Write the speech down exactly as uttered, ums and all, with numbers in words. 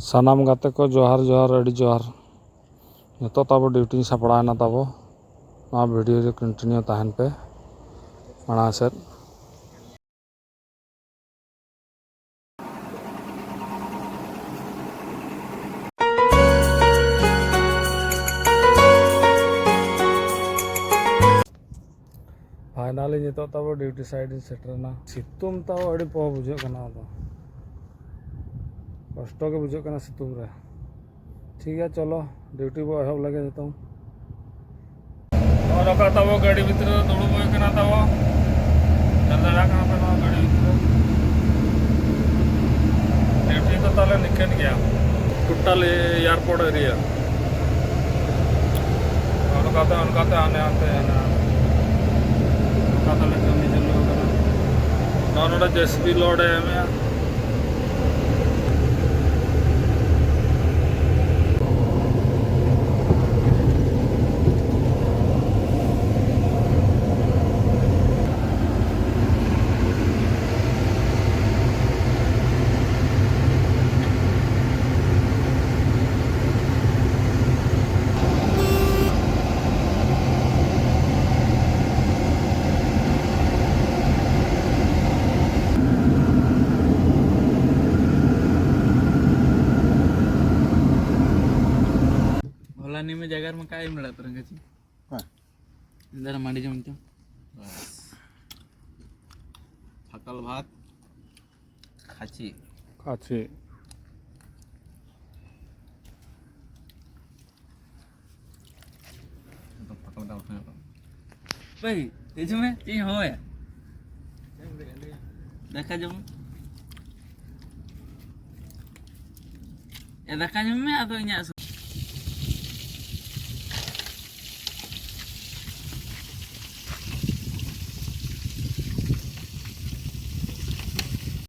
ᱥᱟᱱᱟᱢ ᱜᱟᱛᱮ ᱠᱚ ᱡᱚᱦᱟᱨ, ᱡᱚᱦᱟᱨ, ᱟᱹᱰᱤ ᱡᱚᱦᱟᱨ᱾ ᱱᱤᱛᱚᱜ ᱛᱟᱵᱚ ᱰᱤᱭᱩᱴᱤ ᱥᱟᱯᱲᱟᱣ ᱮᱱᱟ ᱛᱟᱵᱚ᱾ ᱱᱚᱣᱟ ᱵᱷᱤᱰᱤᱭᱳ ᱨᱮ ᱠᱚᱱᱴᱤᱱᱤᱭᱩ ᱛᱟᱦᱮᱱ ᱯᱮ ᱢᱟᱲᱟᱝ ᱥᱮᱫ᱾ ᱯᱷᱟᱭᱱᱟᱞᱤ ᱱᱤᱛᱚᱜ ᱛᱟᱵᱚ ᱰᱤᱭᱩᱴᱤ ᱥᱟᱭᱤᱰ ᱤᱧ ᱥᱮᱴᱮᱨ ᱮᱱᱟ᱾ ᱥᱤᱛᱩᱝ ᱛᱟᱣ ᱟᱹᱰᱤ ᱯᱚᱦᱚ ᱵᱩᱡᱷᱟᱹᱜ ᱠᱟᱱᱟ, ᱟᱫᱚ ᱠᱚᱥᱴᱚ ᱜᱮ ᱵᱩᱡᱷᱟᱹᱜ ᱠᱟᱱᱟ ᱥᱤᱛᱩᱝ ᱨᱮ᱾ ᱴᱷᱤᱠ ᱜᱮᱭᱟ, ᱪᱚᱞᱚ ᱰᱤᱭᱩᱴᱤ ᱵᱚ ᱮᱦᱚᱵ ᱞᱮᱜᱮ ᱱᱤᱛᱚᱝ᱾ ᱱᱚᱜᱼᱚ ᱱᱚᱝᱠᱟ ᱛᱟᱵᱚ ᱜᱟᱹᱰᱤ ᱵᱷᱤᱛᱨᱤ ᱨᱮ ᱫᱩᱲᱩᱵ ᱦᱩᱭ ᱠᱟᱱᱟ ᱛᱟᱵᱚ᱾ ᱧᱮᱞ ᱫᱟᱲᱮᱭᱟᱜ ᱠᱟᱱᱟ ᱯᱮ ᱱᱚᱣᱟ ᱜᱟᱹᱰᱤ ᱵᱷᱤᱛᱨᱤ ᱨᱮ᱾ ᱰᱤᱭᱩᱴᱤ ᱫᱚ ᱛᱟᱦᱞᱮ ᱱᱤᱝᱠᱟᱹᱱ ᱜᱮᱭᱟ᱾ Total airport area. ᱱᱚᱜᱼᱚ ᱱᱚᱝᱠᱟᱛᱮ, ᱚᱱᱠᱟᱛᱮ ᱦᱟᱱᱮ ᱦᱟᱱᱛᱮ ᱦᱮᱱᱟᱜᱼᱟ᱾ ᱱᱚᱝᱠᱟ ᱛᱟᱞᱮ ᱠᱟᱹᱢᱤ ᱪᱟᱹᱞᱩ ᱟᱠᱟᱱᱟ᱾ ᱱᱚᱜᱼᱚ ᱱᱚᱰᱮ ᱡᱮ ᱥᱤ ᱵᱤ ᱞᱳᱰ ᱮ ᱮᱢᱮᱜᱼᱟ᱾ ᱦᱚᱞᱟ ᱱᱤᱢᱮ ᱡᱟᱭᱜᱟ ᱨᱮᱢᱟ ᱠᱟᱭ ᱮᱢ ᱞᱮᱫ ᱛᱚᱨᱟ ᱜᱟᱪᱷᱤ᱾ ᱦᱮᱸ᱾ ᱫᱟᱨᱟ ᱢᱟᱹᱰᱤ ᱡᱚᱢ ᱪᱚ᱾ ᱯᱷᱟᱠᱟᱞ ᱵᱷᱟᱛ, ᱠᱷᱟᱪᱤ᱾ ᱠᱷᱟᱪᱤ᱾ ᱮᱠᱫᱚᱢ ᱯᱷᱟᱠᱟᱞ ᱫᱟᱠᱟ ᱩᱛᱩ ᱧᱚᱜ ᱠᱟᱱᱟ᱾ ᱵᱷᱟᱹᱭ, ᱦᱤᱡᱩᱜ ᱢᱮ, ᱪᱮᱫ ᱤᱧ ᱦᱚᱦᱚᱭᱟ? ᱫᱟᱠᱟ ᱡᱚᱢ ᱢᱮ᱾ ᱮ, ᱫᱟᱠᱟ ᱡᱚᱢ ᱢᱮ, ᱟᱫᱚ ᱤᱧᱟᱹᱜ